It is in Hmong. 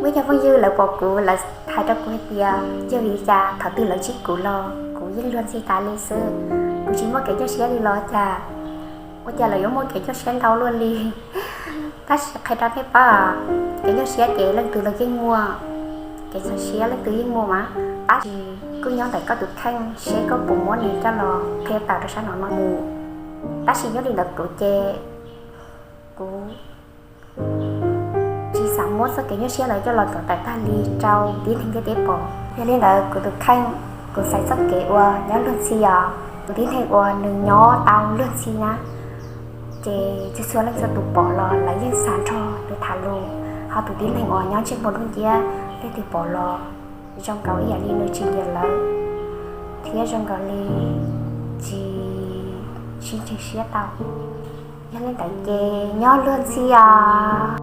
Muaj ib co phooj ywg lawv pom kuv lawv hais rau kuv hais tias yog vim li cas thaum twg lawv ntsib kuv los kuv yeej luag ntxhi tas li xwb, kuv tsis muaj kev nyuaj siab li los cas, ua cas lawv yuav muaj kev nyuaj siab ntau luaj li. Tab sis qhia rau nej paub, kev nyuaj siab ces leej twg los yeej muaj, kev nyuaj siab leej twg yeej muaj mas, tab sis kuj nyob ntawm koj tus kheej seb koj puas muab nws coj los qhia tawm rau sab no no mus. Tab sis nyob li ntawd kuv ces kuv tsis xav muab txoj kev nyuaj siab ntawd coj los tuav tawm tag li rau tib neeg ntiaj teb pom. Yog li ntawd kuv tus kheej, kuv xaiv txoj kev uas nyob luag ntxhi os. Tus tib neeg uas nws nyob tau luag ntxhi na, ces txhua txhua leej txhua tus pom los lawv yeej xav nrog nws tham lus, ho tus tib neeg uas nyob ntsej muag dub nciab leej twg pom los zoo nkaus ib yam li nws tsis nyiam lawv thiab zoo nkaus li tsis sib ntseeg siab tau. Yog li ntawd ces nyob luag ntxhi os.